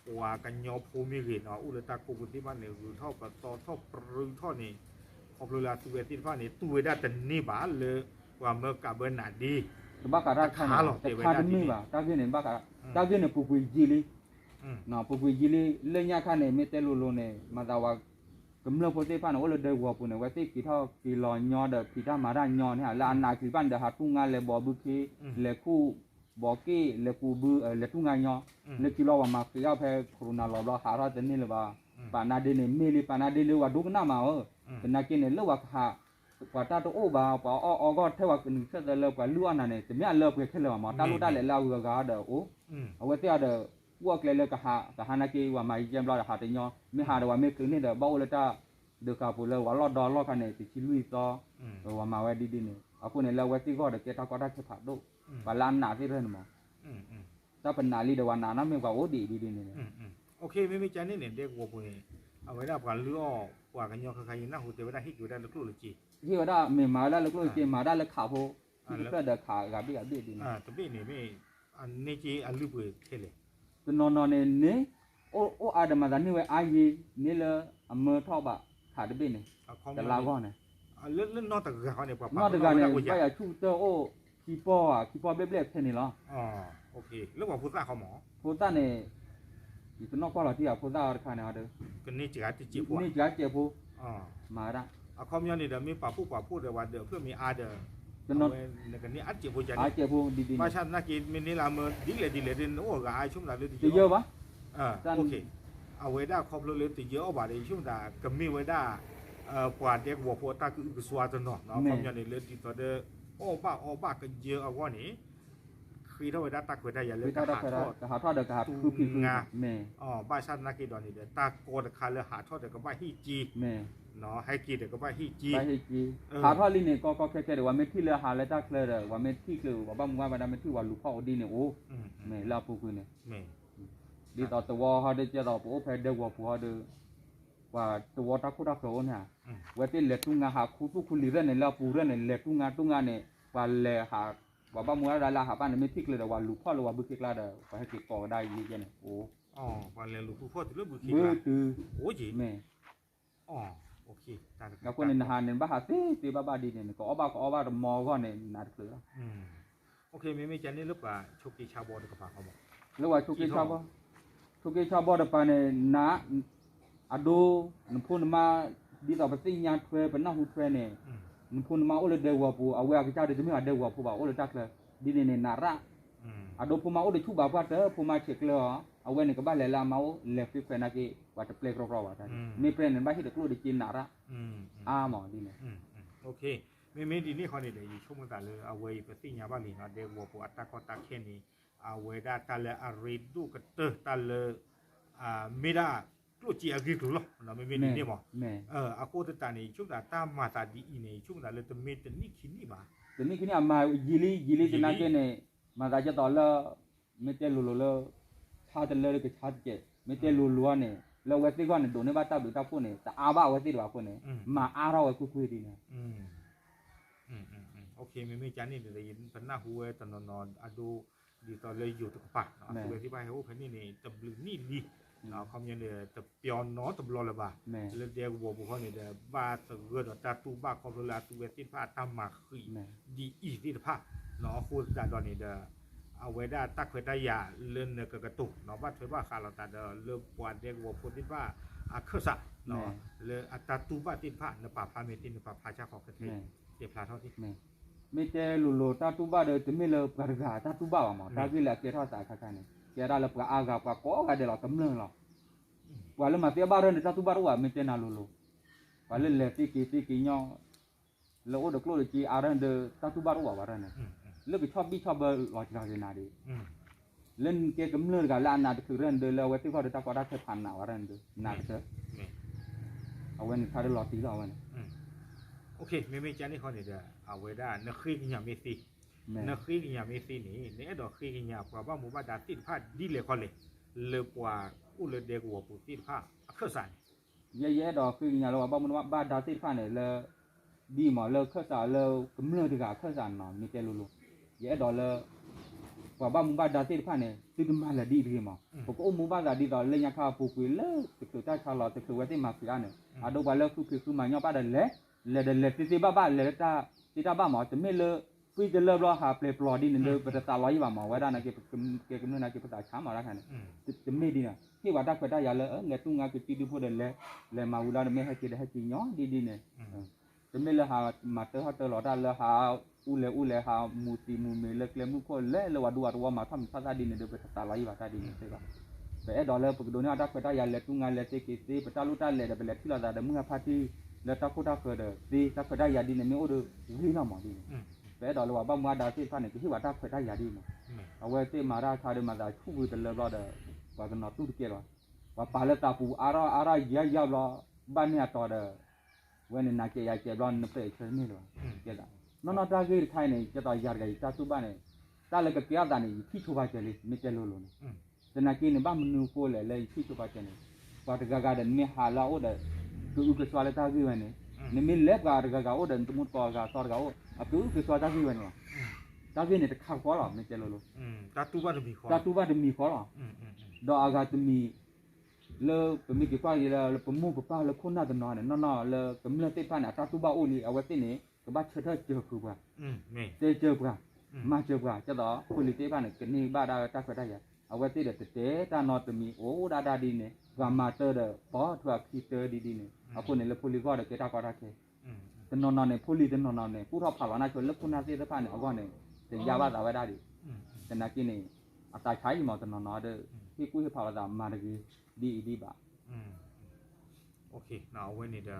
ပှၤကညီဖိမ့ၢ်ဂ့ၤနီၤ အိၣ်လၢတၢ်ကိးပူၤသ့ၣ်တဖၣ်န့ၣ် ဂုၤထီၣ်ပသီထီၣ်ပြူထီၣ်န့ၣ် ခီဖျိလၢအသူဝဲသ့ၣ်တဖၣ်န့ၣ် တူၢ်ဝဲဒၣ်တန့ၢ်ဘၣ်လၢ ပှၤမၢကးဘၢနးဒ့ တဘၣ်ဃးတၢ်တခါလီၤ တဲဝဲဒၣ်ဒ်န့ၣ် တၢ်ဂ့ၢ်န့ၣ် တၢ်ဂ့ၢ်န့ၣ်ပူၤကွံာ်ယံာ်လံ ပူၤကွံာ်ယံာ်လံ လၢညါခါန့ၣ် မ့ၢ်တဲလိၤလိၤန့ၣ် မၤသးဝဲ ကမျၢၢ်ဖိသ့ၣ်တဖၣ်န့ၣ် အိၣ်လၢဒဲကဝီၤပူၤန့ၣ် အဝဲသ့ၣ်က့ၤထီၣ်က့ၤလီၤညီဒီး ဖံးတၢ်မၤတၢ်ညီန့ၣ် လၢအနာ်က့ၤဘၣ်န့ၣ်ဒီး ဟးတူၢ်ငါလဲၤဘီဘုခ့ လဲၤခူၣ်ဘီက့ၣ် လဲၤကူးဘု လဲၤတူၢ်ငါညီ လၢခံလီၤ ပှၤမၤဃ့အီၣ်ဖဲ corona လီၤဘျီ ဟးထီၣ်တန့ၢ်လၢၤဘၣ် ပာ်နါဒ့န့ၣ် မ့ၢ်လံ ပာ်နါဒ့လၢပှၤဒိကနၣ်မးဧၢ သနာ်က့န့ၣ် လၢပှၤကဟး ပှၤတၢ်တအိၣ်ဘၣ် ပှၤအီၣ်အီဂီၢ်ထဲပှၤကနုာ်ဆဲးသၢလၢပှၤလုၢ်အီၣ်နၤန့ၣ် တမ့ၢ်အလၢအပှဲၤခဲလၢာ်ဘၣ်မး တၢ်လိၣ်တၢ်လဲၤလၢအဂုၤအဂၤဒီးအိၣ် အဝဲသ့ၣ်အီၤဒီး အိၣ်အကျဲလၢကဟး ကဟးနာ်က့ ပှၤမၤယဲၢ်ဘျီဒီးဟးတညီ မ့ၢ်ဟးဒီးပှၤမ့ၢ်ချုးန့ၢ်ဒီး ဘၣ်အိၣ်လၢတၢ်ဒုးဃာ်ပူၤလၢပှၤလီၢ်ဒီလီၢ်ခါန့ၣ် တဆံလွံၢ်သီ ပှၤမၤဝဲဒ်ဒ်န့ၣ် အဃိန့ၣ် လၢအဝဲသ့ၣ်ဂီၢ်ဒီးကဲတၢ်ကီတၢ်ခဲဖးဒိၣ် ပှၤလၢအနာ်သ့ၣ်တဖၣ်န့ၣ်မး တၢ်ပနာ်လံဒီးပှၤနာ်နီတမ့ၢ်ပှၤအိၣ်ဒံးဒ်ဒ်န့ၣ် မ့မ့ၢ်ကန့ၣ်န့ၣ် ဒဲကဝီၤပူၤန့ၣ် အဝဲဒၣ်ပှၤလုၢ်အီၣ်ပှၤကညီခဲခါအံၤ နၢ်ဟူတဲဝဲဒၣ်ဟ့ၣ်က့ၤဝဲဒၣ်လၢကျိၣ်လၢစ့ ဟ့ၣ်ဝဲဒၣ်မ့ၢ်မၤဝဲဒၣ်လၢကျိၣ်လၢစ့ မၤဒၣ်လၢခးဖိ ခံကဖျၢၣ်ဒီးခးဂၤဘ့ၣ်ဂၤဘ့ၣ်ဒ်န့ၣ် တဘ့ၣ်န့ၣ်မ့ၢ် အန့ၢ်က့အလုၢ်ပှ့ၤခဲလဲၣ် တနီၤနီၤန့ၣ် န့ၢ် အိၣ်အါဒီးမၤသးန့ၢ်ဝဲအါယံၤ န့ၢ်လၢအမၢထီၣ်ဘၣ်ခးတဘ့ၣ်န့ၣ် တလါဂီၢ်န့ၣ် လၢနီၢ်တဂၤန့ၣ် ပှၤပာ်နီၢ်တဂၤန့ၣ် ဘၣ်ယၤဆူၣ်ကတၢၢ်အိၣ် ခံပီၢ်ဧါ ခံပီၢ်ဘျဲၣ်ဘျဲၣ်ဖဲန့ၣ်လီၤ လၢပှၤဖိသၣ်ဃီမး ဖိသၣ်န့ၣ် ယတနီၣ်ကွၢ်လီၤတံၢ်ဧါ ဖိသၣ်တခါန့ၣ် ကန့ၢ်စှၤတစဲးဖိ ကန့ၢ်စှၤတစဲးဖိ မၤဝဲဒၣ် အခီပညီန့ၣ်ဒီး မ့ၢ်ပာ်ဖှိၣ်ပာ်ဖှိၣ်ဒီး ပှၤဒၢးဖျၢၣ်မ့ၢ်အါဒီး အဝဲနကန့ၢ်အါတစဲးဖိကန့ၢ် အါတစဲးဖိဒ်ဒ်န့ၣ် ဘၣ်ဆၣ်သနာ်က့ မ့ၢ်န့ၢ်လၢအမၢဒ်လဲၣ်ဒ်လဲၣ်ဒီး နအိၣ်အဂၤအါ ဆိကမိၣ်သးလၢတယၢၢ်ဘၣ် အဝဲဒၣ်ခီဖျိလၢတယၢၢ်အီၣ်ဘၣ်ဒီး ယဆိကမိၣ်သး ကမ့ၢ်ဝဲဒၣ် ပှၤဒဲကဝီၤဖိအတၢ်ကအုကစွါတနီၤ အခီပညီန့ၣ် လၢဒ်သိးဒီး အီၣ်ဘၣ်အီဘၣ်ကယၢအဂီၢ်န့ၣ် ဃ့ထီၣ်ဝဲဒၣ်တၢ်ခွဲးတၢ်ယာ်လၢကဟးထီၣ်ကဟးထီၣ်ဒီးကဟးဖုဖံးဖု မ့ၢ်, ဘၣ်ဆၣ်သနာ်က့ဒီးန့ၣ်ဒီး တၢ်ကီတခါလၢဟးထီၣ်ဒီးကဘၣ်ဟ့ၣ်က့, မ့ၢ်, ဟဲက့ၤဒီးကဘၣ်ဟ့ၣ်က့, ဟးထီၣ်လံန့ၣ် ကီကီခဲခဲဒီး ပှၤမ့ၢ်ထံၣ်လၢဟးလၢတၢ်ချၢဒီး ပှၤမ့ၢ်ထံၣ်ကျၢၤ ပှၤဘၣ်မူဘၣ်ဒါမ့ၢ်ထံၣ် ပှၤလူၤဖီၣ်အိၣ်ဒ်န့ၣ်အိၣ်, မ့ၢ်လၢအပူၤကွံာ်န့ၣ် ဒ်သိးသဝီဟီဒီး ကဲသိးပအိၣ်ဖဲဒဲကဝီၤပူၤဟီဒီး ပှၤသဝီတၢ်ခိၣ်တၢ်ဃၢၤအိၣ်န့ၣ်ဧါ, ဝဲသ့ၣ်လဲၤတူၢ်ငါဟးခူသူၣ်ခူလံၤရဲၣ်န့ၣ် လၢအပူၤရဲၣ်န့ၣ် လဲၤတူၢ်ငါတူၢ်ငါန့ၣ် ပှၤလဲၤဟး, ပှၤဘၣ်မူဘၣ်ဒါလၢအဟးဘၣ်န့ၣ် မ့ၢ်ထံၣ်ကျၢၤဒီး ပှၤလူၤဖီၣ်လၢပှၤဘုခ့ကျါဒီး ပှၤဟဲက့ၤကိးကဒါယဲကဲန့ၣ်အိၣ်, ဘုတုၤ, မ့ၢ်, အဃိန့ၣ် နဟးန့ၣ်ဘၣ်ဟးသ့သ့ဘၣ်ဘၣ်ဒ်န့ၣ် နကအီၣ်ဘၣ်ကအီဘၣ်တမီအဂီၢ်န့ၣ် နးတချုးလီၤ. မ့မ့ၢ်ကန့ၣ်လၢပှၤဆိးက့ဆါဘီတကပၤဃီမး, လၢပှၤဆိးက့ဆါဘီ, ဆိးက့ဆါဘီတကပၤန့ၣ် န, အဒိ, နဖိနမါ, ဒ်သိးပသ့ၣ်ညါထွဲ ပနၢ်ဟူထွဲန့ၣ်, နဖိနမါအိၣ်လၢဒဲကဝီၤပူၤ အဝဲအကစၢ်ဒီးတမ့ၢ်ဘၣ်ဒဲကဝီၤဖိဘၣ် အိၣ်လၢတၢ်ချၢ, ဒ်န့ၣ်န့ၣ် နးရၣ်, အဒိဖိမါအိၣ်တဆူၣ်ဘၣ်ပှၢ်တၢၢ် ဖိမါဆဲးကျၢအီၤ အဝဲန့ၣ်ကဘၣ်လဲၤလၢအမါအိၣ် လဲၤဃ့ခွဲးနာ်က့ ပှၤတပျဲကြီကြီဘၣ်တၢ်, မ့ၢ်ပြဲန့ၣ် နဘၣ်ဟ့ၣ်တကျိၣ်တက့ နးရၣ်, အါမးဒ်န့ၣ် မ့မ့ၢ်ဒ်န့ၣ်ဃီန့ၣ်ဒီး ယဆိကမိၣ်သးလၢအဝဲအံၤပသ့ၣ်ညါဘၣ်လံနီၤ ဒဲကဝီၤပူၤအတၢ်ကီတၢ်ခဲန့ၣ်, အဝဲဒၣ်တၢ်လၢအရ့ဒိၣ်ကတၢၢ်တၢ်လၢ မ့ၢ်ဒၣ်ကျိၣ်စ့အဂ့ၢ်ကျိၤလီၤ. မ့မ့ၢ်ဒ်န့ၣ်မး, အဃိသတးန့ၣ် ယဆိကမိၣ်သးတၢ်မၤသးဒ်အံၤန့ၣ် ယဆိကမိၣ်သးလၢတမ့ၢ်တနံၣ်ခံနံၣ်ဘၣ်, တနံၣ်ခံနံၣ်အမၤယံာ်လံ ယံာ်လံသနာ်က့န့ၣ်, မၤသးဒ်သိးလၢ မ့ၢ်တဲလိၤလိၤလၢ ဆါတလၢကဆါတကဲး မ့ၢ်တဲလိၤလိၤန့ၣ် လၢအဝဲသ့ၣ်ဂီၢ်န့ၣ် ဒိးန့ၢ်ဘၣ်တၢ်ဘျုးတၢ်ဖှိၣ်န့ၣ် တအါဘၣ်အဝဲသ့ၣ်တဘၣ်အဃိန့ၣ် မၤအါထီၣ်ဝဲကွ့ၢ်ကွ့ၢ်ဒ်န့ၣ် မ့မ့ၢ်ကန့ၣ်ဒီး ပနၢ်ဟူဝဲတနီၤနီၤအဒိ ဒ်သိးလၢယိၤတကပၤ အသုဝဲသ့ၣ်တဖၣ်ဟဲအိၣ်ဖဲန့ၣ်န့ၣ် တဘျုးနံၣ်လံ, အခီပညီန့ၣ် တပျီနီတဘျီလၢၤဘၣ်, လၢဒဲကဝီၤပူၤဃီန့ၣ်ဒီး ဘၣ်သဂၢၢ်ဒီးတၢ်တူၢ်ဘၣ်ခီဖျိလၢအသုဝဲသ့ၣ်တဖၣ်အတၢ်မၤဃံးဒ်အံၤသ့ၣ်တဖၣ်, အဃိသတးဒီးန့ၣ်ဒီး အဝဲဒၣ်တၢ်ခွဲးတၢ်ယာ်လၢနကကတိၤ ဘၣ်ထွဲဘၣ်ဃးလိာ်သးဒီးလၢပှၤဒဲကဝီၤဖိသ့ၣ်တဖၣ်အခၢၣ်စး လၢအတၢ်တူၢ်ဘၣ်သ့ၣ်တဖၣ် နပာ်ဖျါမ့ၢ်သ့ နပာ်ဖျါဆၣ်ဃီခဲခဲ တဲဖျါထီၣ်သ့ မ့ၢ်တဲလိၤလိၤတၢ်တူၢ်ဘၣ်ဒီး တမ့ၢ်လၢပှၤတဂၤတၢ်တူၢ်ဘၣ်ဘၣ်မး တၢ်ဂ့ၢ်လၢအကဲထီၣ်သးအခါခါန့ၣ် ကဲဒၣ်လၢပှၤအါဂၤပှၤကိးဂၤဒဲးလီၤ ကမျၢၢ်လီၤ. ပှၤလၢမၤသ့အဘၣ်ရၢၢ်န့ၣ် တၢ်တူၢ်ဘၣ်တအိၣ်ဘၣ် မ့ၢ်တဲနၤလိၤလိၤ, ပှၤလၢလဲၤသ့က့ၤသ့က့ၤညီ လၢအိၣ်ဒီးကျိၣ်ဒီးစ့အါရၢၢ်ဒီး တၢ်တူၢ်ဘၣ်တအိၣ်ဘၣ်ပှၤရၢၢ်န့ၣ်, လၢကဆီၣ်ဘံၣ်ဆီၣ်ဘၢလီၤတဂၤဂ့ၤနၤဒ် လၢနကဲကမျၢၢ်တဂၤလၢအနးတချုးရၢၢ်န့ၣ်ဒီး လၢအဝဲသ့ၣ်ခီဒီးတၢ်ကီတၢ်ခဲဖးနးဝဲရၢၢ်န့ၣ်ဒီး နးကတၢၢ် အဝဲန့ၣ်ခါဒီးလီၤတံၢ်လီၤအဝဲန့ၣ် မ့မ့ၢ်ကန့ၣ်ခီန့ၣ်ဒီး အဝဲဒၣ်နဃ့ကညးမ့ၢ်သ့, နဃ့ကညးမ့ၢ်သ့န့ၣ် နအဲၣ်ဒိးဃ့ကညးပှၤဘၣ်မူဘၣ်ဒါသ့ၣ်တဖၣ်ဒ်လဲၣ်ခီလဲၣ်, လၢပှၤအိၣ်လၢဒဲကဝီၤပူၤသ့ၣ်တဖၣ်အခၢၣ်စးန့ၣ် ယဲယအဲၣ်ဒိးဃ့ကညးလၢပှၤဘၣ်မူဘၣ်ဒါသ့ၣ်တဖၣ်န့ၣ်လၢ ဒ်မးလၢခၢၣ်စးလၢကမျၢၢ်တဂၤအခၢၣ်စးနီၤ မ့ၢ်တဲလိၤလိၤ, ယအဲၣ်ဒိးလၢ ပှၤဘၣ်မူဘၣ်ဒါသ့ၣ်တဖၣ်န့ၣ် သုတမၤလၢာ်ဒ်အံၤတဂ့ၤမး, ပကအိၣ်မူဘၣ်သးဒ်သိးလၢညါခါအပူၤကွံာ်လၢတချုးတၢ်ဆါလီၤ တချုးဝဲသ့ၣ်မၤဃံးအါန့ၣ် အဒိပှၤလၢဃုဖံးဃုမၤညီၣ်ဘၣ်ဒီးလဲၤ, လဲၤဒီးလဲၤသ့သ့ဘၣ်ဘၣ် လဲၤလၢတၢ်သ့တၢ်ဘၣ်မး တမ့ၢ်လၢ ပှံၢ်တလၢဘျီဟးပျဲၤပျီဒ်န့ၣ်ဒီး ပတသးလီၤယံာ်ဘၣ်မး ဝဲဒၣ်နာ်က့ ကဲကမျၢၢ်နာ်က့ ပသးဆါမးတၢ်ခါန့ၣ်, တမ့ၢ်ဒ်န့ၣ် ဟ့ၣ်ပှၤတၢ်ခွဲးတၢ်ယာ်လၢ လဲၤတူၢ်ငါက့ၤတံၤဒုဖိဒီးလဲၤ, လဲၤမၤဝံၤလီၤဒီးမ့ၢ်ဟဲက့ၤဒီးဟဲက့ၤညီဒ်ဒ်န့ၣ် တမ့ၢ်လၢဟးမၤတၢထီၣ်တၢလီၤတၢ်လၢဟးအူလဲၤအူလဲၤ ဟးမူၤသံးမူၤမ့ၤလၢကျဲမုၢ်ခိၣ်လဲၤလၢပှၤဒူပှၤသဝီမၤထီၣ်မံၤထီၣ်သၣ်ဒ်န့ၣ်ဒီး ပတသးလီၤယံာ်ဘၣ်တၢ်ဒ်န့ၣ်သ့ဘၣ်. ပအဲၣ်ဒိးလၢပကဒိးန့ၢ်အတၢ်ခွဲးတၢ်ယာ်လဲၤတူၢ်ငါလဲၤသ့က့ၤသ့ ပတၢ်လိၣ်တၢ်လဲၤဒီး ပလဲၤထံၣ်လိာ်သးဒီးမုၢ်ဂၤဖါတံၢ် လၢတၢ်ခိၣ်တၢ်ဃၢၤဒီးသ့ တၢ်ခွဲးတၢ်ယာ်ဒ်န့ၣ်မ့ၢ်အိၣ်ဒီးဂ့ၤလီၤမးဒ်န့ၣ်, ပအဲၣ်ဒိးလၢပှၤဘၣ်မူဘၣ်ဒါသ့ၣ်တဖၣ်န့ၣ် ကဟ့ၣ်ပှၤတၢ်ခွဲးတၢ်ယာ်ဒ်န့ၣ်မး, အဝဲသ့ၣ်မၤတၢ်အခါဒီးမၤသးဆူၣ်ကွံာ်တလၢဘျီဒီး ပှၤကနီၤတူၢ်တကဲလီၤ. ပှၤပာ်လၢသးပူၤအါထီၣ်အါထီၣ်ယါယါဘျီ ဘၣ်န့ၢ်အတီၤဒီး ဝဲန့ၣ်နၤကဲယၤကဲဘျီ နပျဲၢ်အဆၢတန့ၢ်လၢၤဘၣ်, ကဲသး, နီၢ်နီၢ်တၢ်ဂ့ၢ်တခါအံၤန့ၣ် ကဲသိးယၤတဂၤယတၢ်တူၢ်ဘၣ်န့ၣ်, တၢ်လၢကကဲထီၣ်သးန့ၣ် ယထံၣ်ဆိပာ်စၢၤလံ မ့ၢ်တဲလိၤလိၤန့ၣ်, သနာ်က့န့ၣ် ဘၣ်မနုၤအဃိလဲၣ်လၢယထံၣ်ဆိပာ်စၢၤန့ၣ်, ပှၤတဂၤဂၤဒီးနမ့ၢ်ဟးလၢအအိၣ်ဒီး ကအုကစွါလၢတၢ်ဂ့ၢ်ဝဲန့ၣ်, နမ့ၢ်လဲၤပှၤတဂၤဂၤအိၣ်ဒီး နတမူတကိးအဂၤသီတဂၤအိၣ် အကအုကစွါတၢ်ဂ့ၢ်ဝဲန့ၣ်လီၤ, တၢ်ဂ့ၢ်န့ၣ်တခါဃီလီၤ မ့ၢ်တဲလိၤလိၤ, တၢ်တူၢ်ဘၣ်တမံၤဃီလီၤ, ဒီးအဂၤတမံၤ လၢပမ့ၢ်က့ၤကွၢ်က့ၤလၢပမိၢ်ပပၢ်လၢခိၣ်နၢ်တနီၤန့ၣ် နီၢ်နီၢ်လၢကမျၢၢ်သ့ၣ်တဖၣ်န့ၣ် အတၢ်တူၢ်ဘၣ်အိၣ်လံ အဝဲသ့ၣ်န့ၣ် ကဘၣ်ဆၢထၢၣ်စၢၤဖုးပှၤ, တဲစၢၤပှၤ, မၤစၢၤပှၤ ကဲသိးဖိလံၤသ့ၣ်တဖၣ်န့ၣ် ကန့ၢ်ဘၣ်ဒၣ်တၢ်ခွဲးတၢ်ယာ်, အဝဲသ့ၣ်ဒီးတတဲတၢ်နီတမံၤ အိၣ်ဒၣ်ဒၣ်ဒ်န့ၣ် ပှၤမၤတၢ်ဒီး ပှၤထွဲအခံတၢ်ဒ်ဒ်န့ၣ် အဃိန့ၣ် လၢဖိလံၤဂီၢ်ဒီးကဲတၢ်ကီတၢ်ခဲ တနီၤနီၤန့ၣ် ဖိလံၤတနီၤနီၤန့ၣ် ကူၣ်ထီၣ်ဖးလီၤနၢ်ဆိလၢခိၣ်နၢ်သ့ၣ်တဖၣ်န့ၣ် အဂီၢ်န့ၣ် တယါဘၣ်သးဝဲဒၣ်ဒံး, သနာ်က့န့ၣ် အသးဆါအံၤမးတနီၤနီၤဒီး ဟ့ၣ်ကူၣ်ဟ့ၣ်ဖးလိာ်သးမၤတဂ့ၤ ဒ်အံၤဒ်ဘၣ်, အဝဲန့ၣ်ဒီး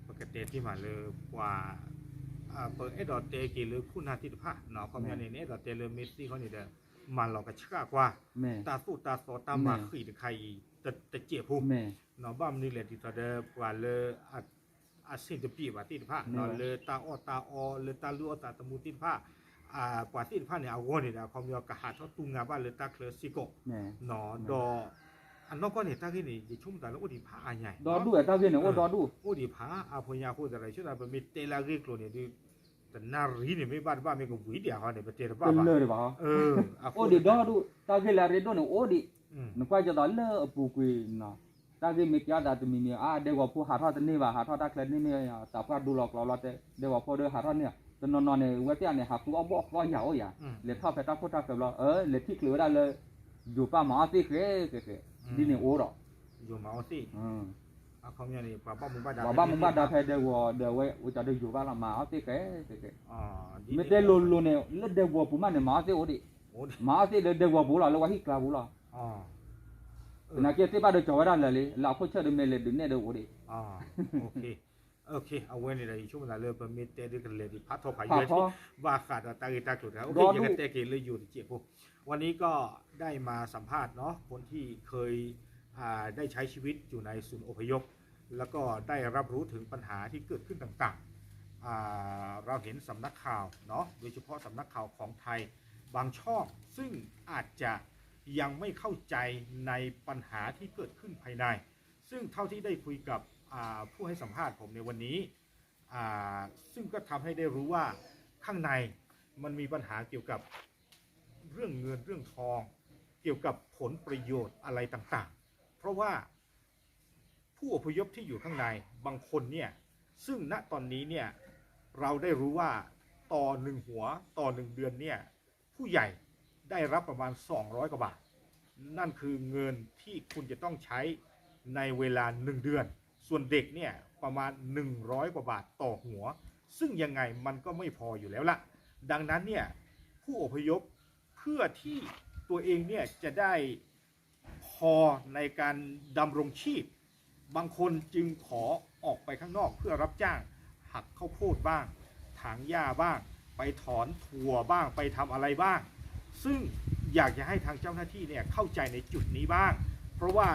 ပကတဲတ့ၢ်မးလၢပှၤ ပအဲၣ်ဒိးတဲက့ၤလၢခိၣ်နၢ်သ့ၣ်တဖၣ် အခီပညီန့ၣ် နအဲၣ်ဒိးတဲလၢမ့ၢ်သ့ၣ်ဃီန့ၣ်ဒီး မၤလီၤကဆှၣ်ကွၢ် တၢ်သိၣ်တၢ်သီတၢ်မၤဃံးတခါအံၤ တစဲးဖိ ဘၣ်မနုၤလဲၣ်ဒ်သိးဒီးပှၤလၢ အဆင်တပြေဘၣ်သ့ၣ်တဖၣ် လၢတၢ်အီၣ်တၢ်အီ လၢတၢ်လုၢ်အီၣ်သးသမူသ့ၣ်တဖၣ် ပှၤသ့ၣ်တဖၣ်န့ၣ် အဂီၢ်န့ၣ်ဒီး အခီပညီကဟးထီၣ်တူၢ်ငါဘၣ်လၢတၢ်ချၢစ့ၢ်ကီး ဒီး အနီၢ်ကီၢ်န့ၣ် တၢ်ဂ့ၢ်န့ၣ် ယဆိကမိၣ်သးလၢအိၣ်ဒံးဖးအါညါ ဒီဒူၣ်တၢ်ဂ့ၢ်န့ၣ် အိၣ်ဒီဒူၣ် အိၣ်ဒံးဖးအါဖိညါအဃိသတးဒီး ဆိသးပမ့ၢ်တဲလၢအဂ့ၢ်ကျိၤန့ၣ်ဒုး တနၣ်ရံၣ်န့ၣ် မ့ၢ်ဘၣ်တဘၣ်မ့ၢ်ကဝံၤဒံးအဃိန့ၣ် ပတဲတဘၣ်ဘၣ် အိၣ်ဒံးဒီဒူၣ် တၢ်ဂ့ၢ်လၢအရ့ဒိၣ်န့ၣ်အိၣ်ဒံး နကွၢ်ကသိးလၢအပူၤကွံာ် တၢ်ဂ့ၢ်မ့ၢ်ကဲထီၣ်သးတမံၤမံၤ အါ ဒဲကဝီၤဖိဟးထီၣ်တန့ၢ်ဘၣ် ဟးထီၣ်တၢ်ချၢတန့ၢ်မ့ၢ် သးပှၢ်ဒိလီၤကျီလီၤတဲ ဒဲကဝီၤဖိဒီးဟးထီၣ်န့ၢ် တနီၤနီၤန့ၣ် ဝဲသ့ၣ်အန့ၣ် ဟးဃုအီၣ်ဘီၣ်ဃီယၤအိၣ်ယၤ လဲၤထီၣ်ဖဲတၢ်ခိၣ်တၢ်ဃၢၤဘျီ လဲၤထံၣ်ချုးဝဲဒၣ်လၢ ယိၤပၢ်မၤအီၣ်သ့ၣ်ဃဲဃဲဃဲ ဒ်န့ၣ်အိၣ်ဒီး ယိၤမၤအီၣ်သ့ၣ် အခီပညီန့ၣ် ပှၤဘၣ်မူဘၣ်ဒါ ပှၤဘၣ်မူဘၣ်ဒါဖဲဒဲကဝီၤဒီးဝဲ ဝဲကဒီးယိၤဘၣ်လီၤမၤအီၣ်သ့ၣ်ဃဲဃဲဃဲ မ့ၢ်တဲလိၤလိၤန့ၣ် လၢဒဲကဝီၤပူၤမးန့ၣ် မၤအီၣ်သ့ၣ်အိၣ်ဒံး မၤအီၣ်သ့ၣ်လၢဒဲကဝီၤပူၤလီၤ လၢဝဲဟံၣ်ကျါပူၤလီၤ သနာ်က့သ့ၣ်ဘၣ်ဒီးကၠီၤဝဲဒၣ်လၢာ်လံ လၢအခိၣ်ဆၢၣ်ဒီးမ့ၢ်လဲၤဒုးနဲၣ်ဒီးအိၣ်ဒံး အဝဲန့ၣ်ဒီး ယဆိကမိၣ်သးလၢပမ့ၢ်တဲဒ်ကလဲၤဒ်ဖးထီဖးယွဲၢ် ဘၣ်ဃးဒီးတၢ်ဂ့ၢ်တၢ်ကျိၤတခါ အိၣ်ခ့ ယကတဲက့ၤလၢယိၤတစဲးဖိ วันนี้ก็ได้มาสัมภาษณ์เนาะคนที่เคยอ่าได้ใช้ชีวิตอยู่ในศูนย์อพยพแล้วก็ได้รับรู้ถึงปัญหาที่เกิดขึ้นต่างๆอ่าเราเห็นสำนักข่าวเนาะโดยเฉพาะสำนักข่าวของไทยบางช่องซึ่งอาจจะยังไม่เข้าใจในปัญหาที่เกิดขึ้นภายใน ซึ่งเท่าที่ได้คุยกับอ่าผู้ให้สัมภาษณ์ผมในวันนี้อ่าซึ่งก็ทำให้ได้รู้ว่าข้างในมันมีปัญหาเกี่ยวกับเรื่องเงินเรื่องทองเกี่ยวกับผลประโยชน์อะไรต่างๆ เพราะว่าผู้อพยพที่อยู่ข้างในบางคนเนี่ยซึ่งณตอนนี้เนี่ยเราได้รู้ว่าต่อหนึ่งหัวต่อหนึ่งเดือนเนี่ยผู้ใหญ่ได้รับประมาณสองร้อยกว่าบาท นั่นคือเงินที่คุณจะต้องใช้ในเวลาหนึ่งเดือน ส่วนเด็กเนี่ยประมาณหนึ่งร้อยกว่าบาทต่อหัว ซึ่งยังไงมันก็ไม่พออยู่แล้วละ ดังนั้นเนี่ยผู้อพยพเพื่อที่ตัวเองเนี่ยจะได้พอในการดำรงชีพ บางคนจึงขอออกไปข้างนอกเพื่อรับจ้างหักข้าวโพดบ้าง ถางหญ้าบ้าง ไปถอนถั่วบ้าง ไปทำอะไรบ้าง ซึ่งอยากจะให้ทางเจ้าหน้าที่เนี่ยเข้าใจในจุดนี้บ้าง เพราะว่า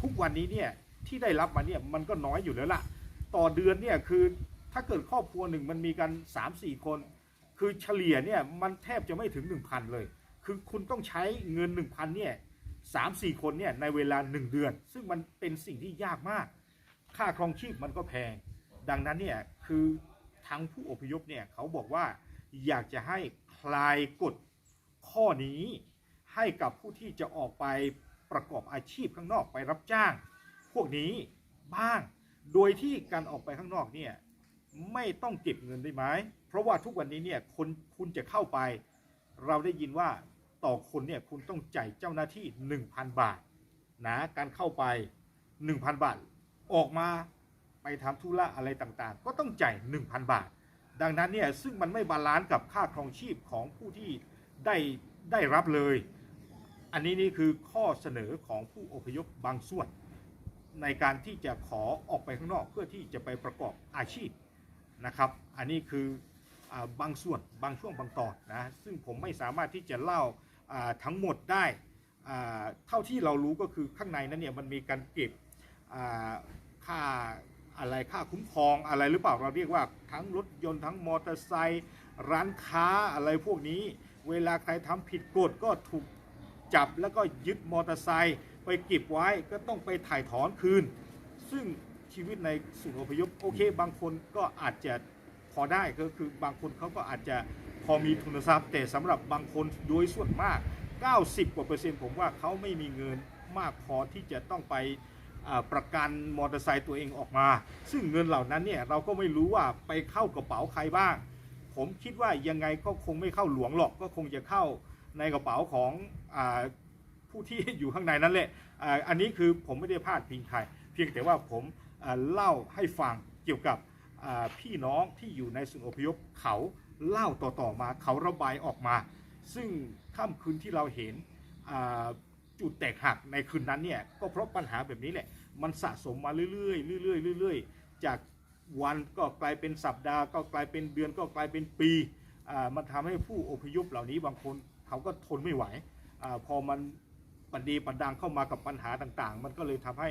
ทุกวันนี้เนี่ยที่ได้รับมาเนี่ยมันก็น้อยอยู่แล้วล่ะ ต่อเดือนเนี่ยคือถ้าเกิดครอบครัวหนึ่งมันมีกันสามสี่คน คือเฉลี่ยเนี่ยมันแทบจะไม่ถึงหนึ่งพันเลย คือคุณต้องใช้เงินหนึ่งพันเนี่ยสามสี่คนเนี่ยในเวลาหนึ่งเดือน ซึ่งมันเป็นสิ่งที่ยากมาก ค่าครองชีพมันก็แพง ดังนั้นเนี่ยคือทางผู้อพยพเนี่ยเขาบอกว่าอยากจะให้คลายกฎข้อนี้ให้กับผู้ที่จะออกไปประกอบอาชีพข้างนอกไปรับจ้างพวกนี้บ้าง โดยที่การออกไปข้างนอกเนี่ยไม่ต้องเก็บเงินได้ไหม เพราะว่าทุกวันนี้เนี่ยคนคุณจะเข้าไป เราได้ยินว่าต่อคนเนี่ยคุณต้องจ่ายเจ้าหน้าที่หนึ่งพันบาทนะ การเข้าไปหนึ่งพันบาท ออกมาไปทำธุระอะไรต่างๆ ก็ต้องจ่ายหนึ่งพันบาท ดังนั้นเนี่ยซึ่งมันไม่บาลานซ์กับค่าครองชีพของผู้ที่ได้ได้รับเลย อันนี้นี่คือข้อเสนอของผู้อพยพบางส่วน ในการที่จะขอออกไปข้างนอกเพื่อที่จะไปประกอบอาชีพนะครับ อันนี้คืออาบางส่วนบางช่วงบางตอนนะ ซึ่งผมไม่สามารถที่จะเล่าอ่าทั้งหมดได้อ่าเท่าที่เรารู้ก็คือข้างในนั้นเนี่ยมันมีการเก็บอ่าค่าอะไรค่าคุ้มครองอะไรหรือเปล่า เราเรียกว่าทั้งรถยนต์ทั้งมอเตอร์ไซค์ร้านค้าอะไรพวกนี้ เวลาใครทำผิดกฎก็ถูกจับแล้วก็ยึดมอเตอร์ไซค์ไปเก็บไว้ก็ต้องไปถ่ายถอนคืน ซึ่งชีวิตในศูนย์อพยพโอเคบางคนก็อาจจะพอได้ก็คือบางคนเขาก็อาจจะพอมีทุนทรัพย์แต่สำหรับบางคนโดยส่วนมากเก้าสิบกว่าเปอร์เซ็นต์ผมว่าเขาไม่มีเงินมากพอที่จะต้องไปอ่าประกันมอเตอร์ไซค์ตัวเองออกมา ซึ่งเงินเหล่านั้นเนี่ยเราก็ไม่รู้ว่าไปเข้ากระเป๋าใครบ้าง ผมคิดว่ายังไงก็คงไม่เข้าหลวงหรอกก็คงจะเข้าในกระเป๋าของอ่าผู้ที่อยู่ข้างในนั่นแหละอ่าอันนี้คือผมไม่ได้พาดพิงใครเพียงแต่ว่าผมอ่าเล่าให้ฟังเกี่ยวกับอ่าพี่น้องที่อยู่ในศูนย์อพยพเขาเล่าต่อๆมาเขาระบายออกมา ซึ่งค่ำคืนที่เราเห็นอ่าจุดแตกหักในคืนนั้นเนี่ยก็เพราะปัญหาแบบนี้แหละมันสะสมมาเรื่อยๆเรื่อยๆเรื่อยๆจาก วันก็กลายเป็นสัปดาห์ ก็กลายเป็นเดือน ก็กลายเป็นปี อ่า มันทำให้ผู้อพยพเหล่านี้บางคนเขาก็ทนไม่ไหว อ่า พอมันประเดประดังเข้ามากับปัญหาต่างๆ มันก็เลยทำให้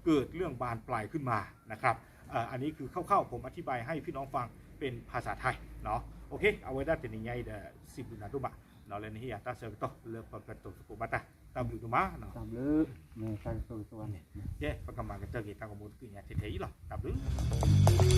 เกิดเรื่องบานปลายขึ้นมานะครับ เอ่อ อันนี้คือคร่าวๆ ผมอธิบายให้พี่น้องฟังเป็นภาษาไทยเนาะ โอเค အဝဲဒၣ်တနံၤညါအံၤဒီး စံးဘျုးနၤဒိၣ်မး လၢနဟ့ၣ်ယၤတၢ်ဆၢကတီၢ်လၢပကတိၤသကိးဘၣ်တၢ် တၢ်ဘျုးဒိၣ်မး ကဲ ပကမၤကတၢၢ်က့ၤတၢ်ဂီၤမူတက့ၢ်ညါထဲထဲအံၤလီၤ တၢ်ဘျုး